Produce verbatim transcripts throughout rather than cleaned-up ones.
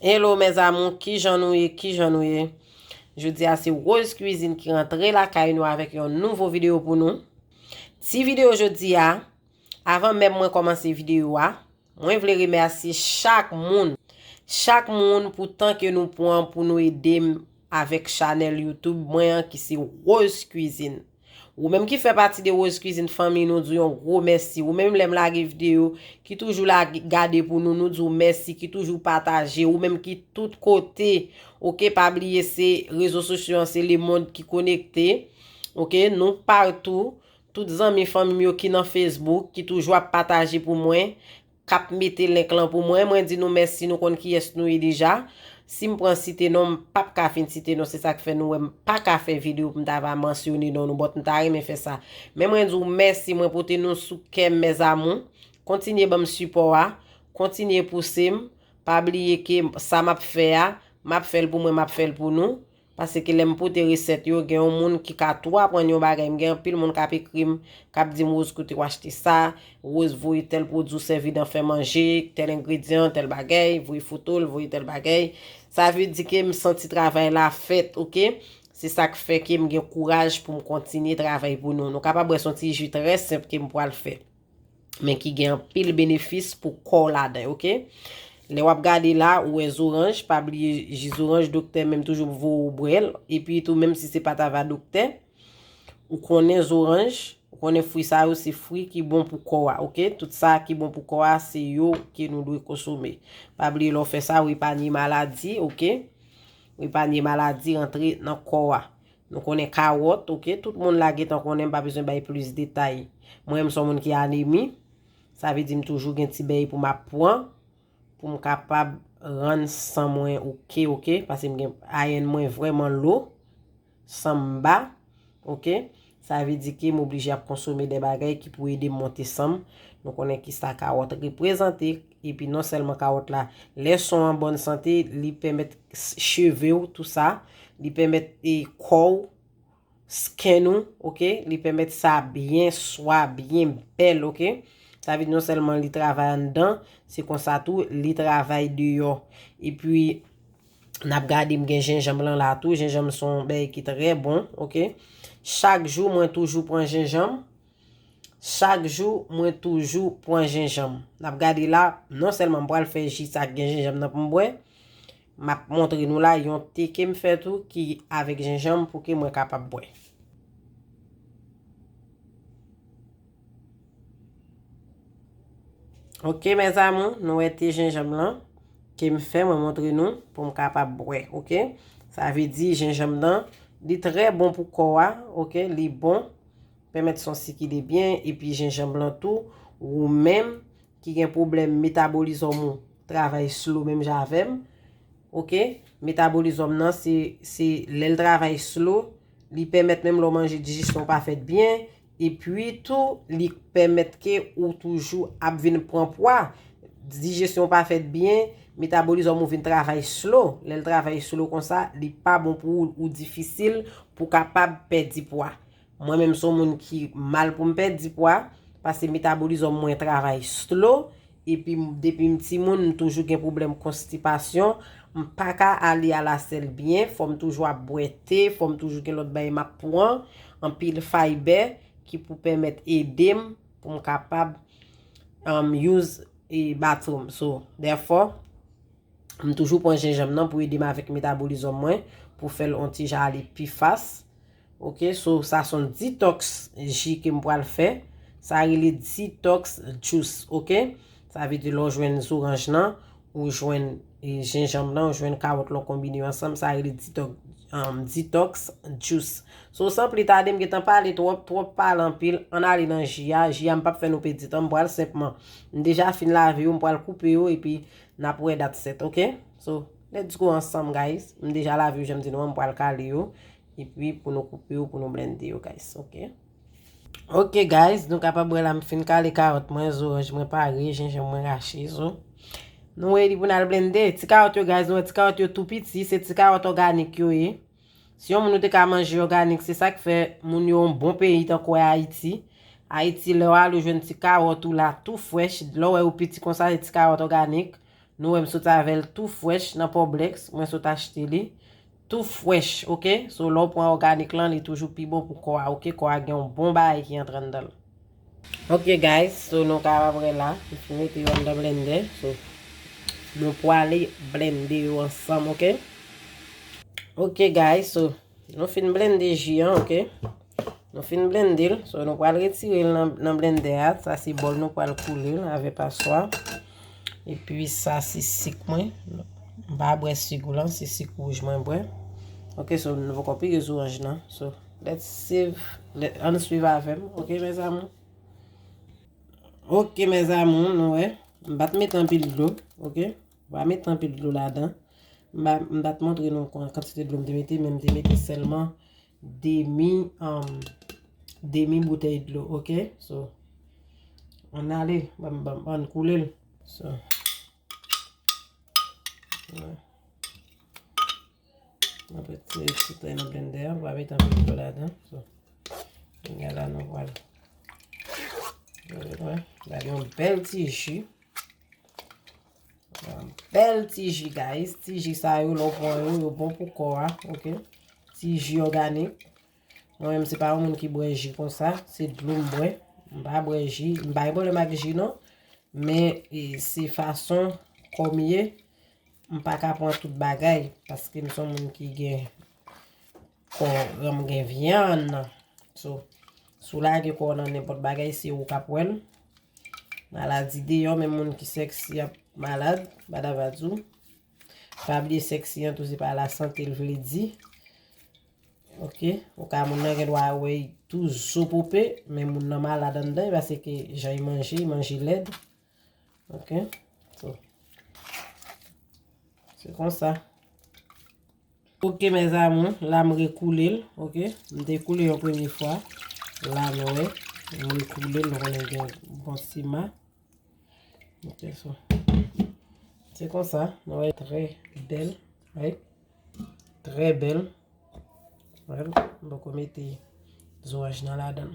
Hello mes amours, kijan nou ye, kijan nou ye? Jodi a se Rose Cuisine ki rantre lakay nou avèk yon nouvo videyo pou nou. Ti videyo jodi a, avan menm mwen kòmanse videyo a, mwen vle remèsye chak moun, chak moun pou tan ke nou pran pou nou ede m avèk chanèl YouTube mwen an ki se Rose Cuisine. Ou menm ki fè pati de Rose Cuisine fanmi, nou di w yon gwo mèsi. Ou menm lè m lage videyo, ki toujou la gade pou nou, nou di w mèsi, ki toujou pataje. Ou menm ki tout kote, oke, pa bliye se rezo sosyo an, se lemonn ki konekte. Oke, nou patou, tout zanmi fanmi m yo ki nan Facebook, ki toujou ap pataje pou mwen, k ap mete link lan pou mwen. Mwen di nou mèsi, nou konn kiyès nou ye deja. Si m pran site non, m p ap ka fin site non, se sa k fè nou wè m pa ka fè videyo pou m ta va mansyone non nou, but m ta renmen fè sa. Men mwen di w mèsi, mwen pote nou sou kè m, mes amours. Kontinye ban m sipò a, kontinye pouse m. Pa bliye ke sa m ap fè a, m ap fè l pou mwen, m ap fè l pou nou. Paske lè m pote resèt yo, gen yon moun ki ka tou aprann yon bagay. M gen anpil moun k ap ekri m, k ap di m, Rose, kote w achte sa? Rose, voye tèl pwodui w sèvi nan fè manje, tèl engredyan, tèl bagay, voye foto l, voye tèl bagay. Sa vle di ke m santi travay la fèt, oke? Se sa k fè ke m gen kouraj pou m kontinye travay pou nou. Nou kapab wè se yon ti ji trè senp ke m pral fè, men ki gen anpil benefis pou kò w ladan, oke? Lè w ap gade la, ou wè zoranj, pa bliye ji zoranj, doktè menm toujou voye w bwè l, epi tou, menm si se pa ta va doktè, ou konnen zoranj, ou konnen fwi sa yo se fwi ki bon pou kò a, oke? Tout sa ki bon pou kò a, se yo ke nou dwe konsome. Pa bliye lè w fè sa, ou epanye maladi, oke? Ou epanye maladi rantre nan kò a. Nou konnen kawòt, oke? Tout moun la gentan konnen, m pa bezwen bay plis detay. Mwen, m se yon moun ki anemi. Sa vle di m toujou gen ti bèy pou m ap pran, pou m kapab rann san mwen oke, oke? Paske m gen ayèn mwen vrèman lo, san m ba, oke? Sa vle di ke m oblije ap konsome de bagay ki pou ede m monte san m. Nou konnen kisa kawòt reprezante, epi non sèlman kawòt la, lè son an bòn sante, li pèmèt s-, cheve w, tou sa, li pèmèt, e, kò w, skin ou, oke? Li pèmèt sa byen swa, byen bèl, oke? Sa vle di non sèlman li travay anndan, se konsa tou li travay deyò. Epi, n ap gade, m gen jenjanm lan la tou. Jenjanm se yon bèy ki trè bon, oke? Chak jou, mwen toujou pran jenjanm. Chak jou, mwen toujou pran jenjanm. N ap gade la, non sèlman m pral fè ji sa k gen jenjanm nan pou m bwè, m ap montre nou la yon te ke m fè tou ki avèk jenjanm pou ke mwen kapab bwè. Oke, mes amours, nou wè te jenjanm lan ke m fè, mwen montre nou pou m kapab bwè, oke? Sa vle di jenjanm nan, li trè bon pou kò a, oke? Li bon, pèmèt son sikile byen, epi jenjanm lan tou, ou menm ki gen pwoblèm metabolizòm ou travay slow menm jan avè m, oke? Metabolizòm nan, se, se lè l travay slow, li pèmèt menm lè w manje, dijestyon w pa fèt byen, epi tou, li pèmèt ke ou toujou ap vin pran pwa. Dijestyon w pa fèt byen, metabolizòm ou vin travay slow. Lè l travay slow konsa, li pa bon pou ou, ou difisil pou w kapab pèdi pwa. Mwen menm se yon moun ki mal pou m pèdi pwa, paske metabolizòm mwen travay slow, epi m, depi m timoun, m toujou gen pwoblèm konstipasyon, m pa ka ale alasèl byen, fò m toujou ap bwè te, fò m toujou gen lòt bagay m ap pran, anpil fayba ki pou pèmèt ede m pou m kapab, um, use, e, bathroom. So, therefore, m toujou pran jenjanm nan pou ede m avèk metabolizòm mwen, pou fè l on ti jan ale pi fas. Oke, so sa se yon detox ji ke m pral fè. Sa rele detox juice, oke? Sa vle di lè w jwenn zoranj nan, ou jwenn, e, jenjanm nan, ou jwenn kawòt lan, w konbine yo ansanm, sa rele detox, um, detox juice. So, san pli tade, m gentan pale twòp, twòp pale anpil, ann ale nan ji a. Ji a, m p ap fè nou pèdi tan, m pral senpman, m deja fin lave yo, m pral koupe yo, epi n ap wè dat sèt, oke? So, let's go ansanm, guys. M deja lave yo, jan m di nou an, m pral kale yo. Epi, pou nou koupe yo, pou nou blende yo, guys, oke? Oke, guys, nou kapab wè la, m fin kale kawòt mwen, zoranj mwen pare, jenjanm mwen rache, so. Nou redi pou n al blende. Ti kawòt yo, guys, nou wè ti kawòt yo tou piti, se ti kawòt òganik yo ye. Si yon moun ou te ka manje òganik, se sa k fè moun yo yon bon peyi tankou Ayiti. Ayiti, lè w ale, ou jwenn ti kawòt ou la tou frèch. Lè w wè yo piti konsa, se ti kawòt òganik. Nou wè m sot avè l tou frèch nan Publix, mwen sot achte li. Tou frèch, oke? So, lè w pran òganik lan, li toujou pi bon pou kò a, oke? Kò a gen yon bon bagay ki antre anndan l. Oke, guys, so nou kapab wè la, m fin mete yo anndan blendè. So, nou pwale blende yo ansanm, oke? Oke, guys, so, nou fin blende ji an, oke? Nou fin blende l, so nou pral retire l nan, nan blendè a. Sa se bòl nou pral koule l avè paswa. Epi sa se sik mwen. M pa bwè sik blan, se sik wouj mwen bwè. Oke, so nou poko pire zoranj nan. So, let's save, let, ann swiv avè m, oke, mes amours? Oke, mes amours, nou wè. M pa t mete anpil dlo, oke? M pa mete anpil dlo ladan. M pa, m pa t montre nou kon-, kantite dlo m te mete, men m te mete sèlman demi, um, demi boutèy dlo, oke? So, ann ale, ban, ban, ban koule l. So, wè. Mwen ap retire ti tray nan blendè a, m pa mete anpil dlo ladan. So, kounye a la nou pral, wè, gade yon bèl ti ji. Yon bèl ti ji, guys. Ti ji sa yo, lè w pran yo, yo bon pou kò a, oke? Ti ji òganik. Mwen menm, se pa yon moun ki bwè ji konsa, se dlo m bwè. M pa bwè ji, m pa gen pwoblèm ak ji non. Men, e, se fason kò m ye, m pa ka pran tout bagay, paske m se yon moun ki gen kò, kò m gen vyann. So, si w lage kò w nan nenpòt bagay, se ou k ap wè l. Maladi deyò, menm moun ki sèksi ap malad, badabadou. Pa bliye sèksi an tou, se pa lasante l vle di. Oke, ou ka moun nan gen dwa wè l tou zo pope, men moun nan malad anndan, paske jan l manje, l manje lèd. Oke, so, se konsa. Oke, mes amours, la m rekoule l, oke. M te koule yon premye fwa. La, nou wè, m rekoule l, nou konnen gen bon sima. Oke, so. Se konsa, nou wè, trè bèl, right? Trè bèl. Well, m poko mete zoranj nan ladan.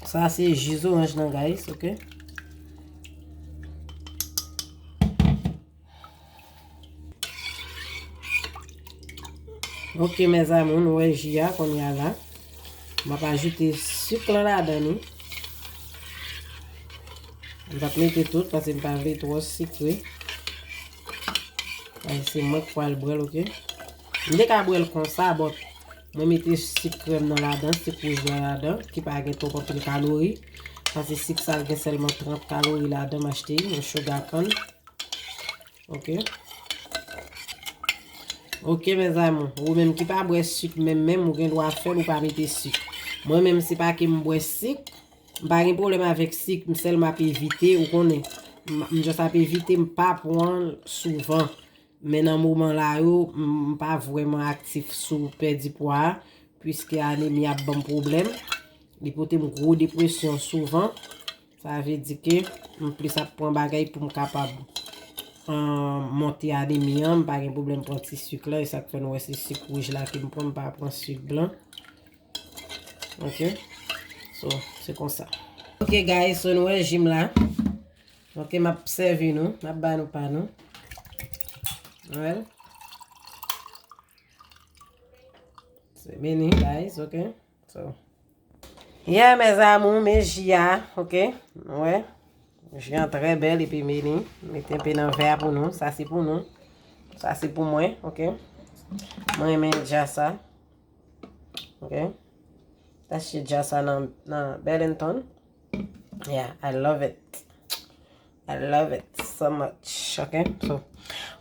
Sa se ji zoranj nan, guys, oke? Oke, mes amours, nou wè ji a kounye a la. M ap ajoute sik lan ladan li. M p ap mete tout, paske m pa vle twò sikre. Ay, se mwen k pral bwè l, oke? M te ka bwè l konsa, but mwen mete sik krèm nan ladan, sik wouj lan ladan, ki pa gen twòp anpil kalori. Paske sik sa gen sèlman trant kalori ladan, m achte yon sugar cane. Oke. Oke, mes amours. Ou menm ki pa bwè sik menm, menm, ou gen dwa fè l, ou pa mete sik. Mwen menm, se pa ke m bwè sik, m pa gen pwoblèm avèk sik, m sèlman ap evite, ou konnen. M, m just ap evite, m pa pran l souvan. Men nan moman la yo, m, m pa vrèman aktif sou pèdi pwa a, piske anemi ap ban m pwoblèm. Li pote m gwo depresyon souvan. Sa vle di ke m plis ap pran bagay pou m kapab, ahn, monte anemi an. M pa gen pwoblèm pran ti sik la. E sa k fè nou wè se sik wouj la ke m pran, m pa pran sik blan. Oke? So, se konsa. Oke, guys, so nou wè ji m la. Oke, m ap sèvi nou. M ap ba nou pa nou. Well. Se meni, guys, oke? So. Yeah, mes amours, men ji a, oke? Nou wè? Ji an trè bèl epi meni. Mete enpe nan vè a pou nou. Sa se pou nou. Sa se pou mwen, oke? Mwen renmen dja sa. Oke? Tache dja sa nan, nan Burlington. Yeah, I love it. I love it so much. Oke? So,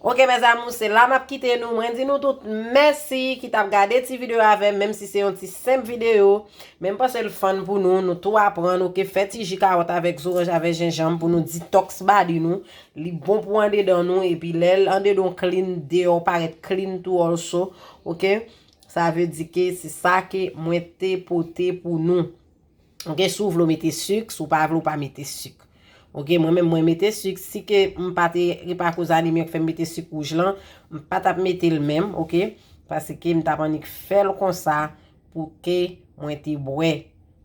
oke, mes amours, se la m ap kite nou. Mwen di nou tout mèsi ki t ap gade ti videyo avè m, menm si se yon ti senp videyo. Men m panse l fun pou nou. Nou tou aprann, oke? Fè ti ji kawòt avèk zoranj, avèk jenjanm pou nou detox body nou. Li bon pou andedan nou. Epi lè l andedan w clean, deyò w parèt clean tou also. Oke? Sa vle di ke se sa ke mwen te pote pou nou. Oke, si w vle w mete sik, si w pa vle w pa mete sik. Oke, mwen menm mwen mete sik, si ke m pa te, e pa koz anemi an k fè m mete sik wouj lan, m pa t ap mete l menm, oke? Paske m t ap annik fè l konsa pou ke mwen te bwè.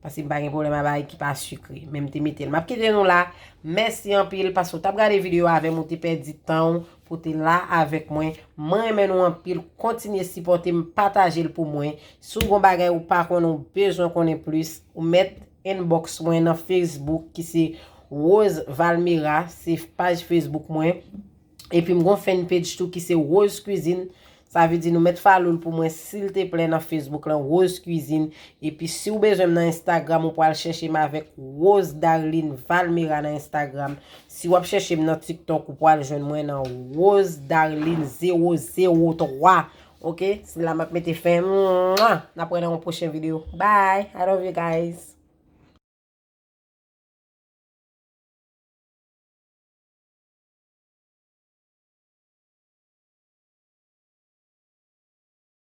Paske m pa gen pwoblèm a bagay ki pa sikre. Men m te mete l. M ap kite nou la. Mèsi anpil paske w t ap gade videyo avè m, ou te pèdi tan w pou te la avèk mwen. Mwen renmen nou anpil. Kontinye sipòte m, pataje l pou mwen. Si w gon bagay ou pa konnen, ou bezwen konnen plis, ou mèt inbox mwen nan Facebook ki se Rose Valmera, se paj Facebook mwen. Epi m gon fan page tou ki se Rose Cuisine. Sa vle di nou mèt follow l pou mwen silteplè nan Facebook lan, Rose Cuisine. Epi si w bezwen m nan Instagram, ou pral chèche m avèk Rose Darline Valmera nan Instagram. Si w ap chèche m nan TikTok, ou pral jwenn mwen nan Rose Darline zewo zewo twa. Ok? Se la m ap mete fen. Mwa! N ap wè nan yon pwochen videyo. Bye! I love you guys!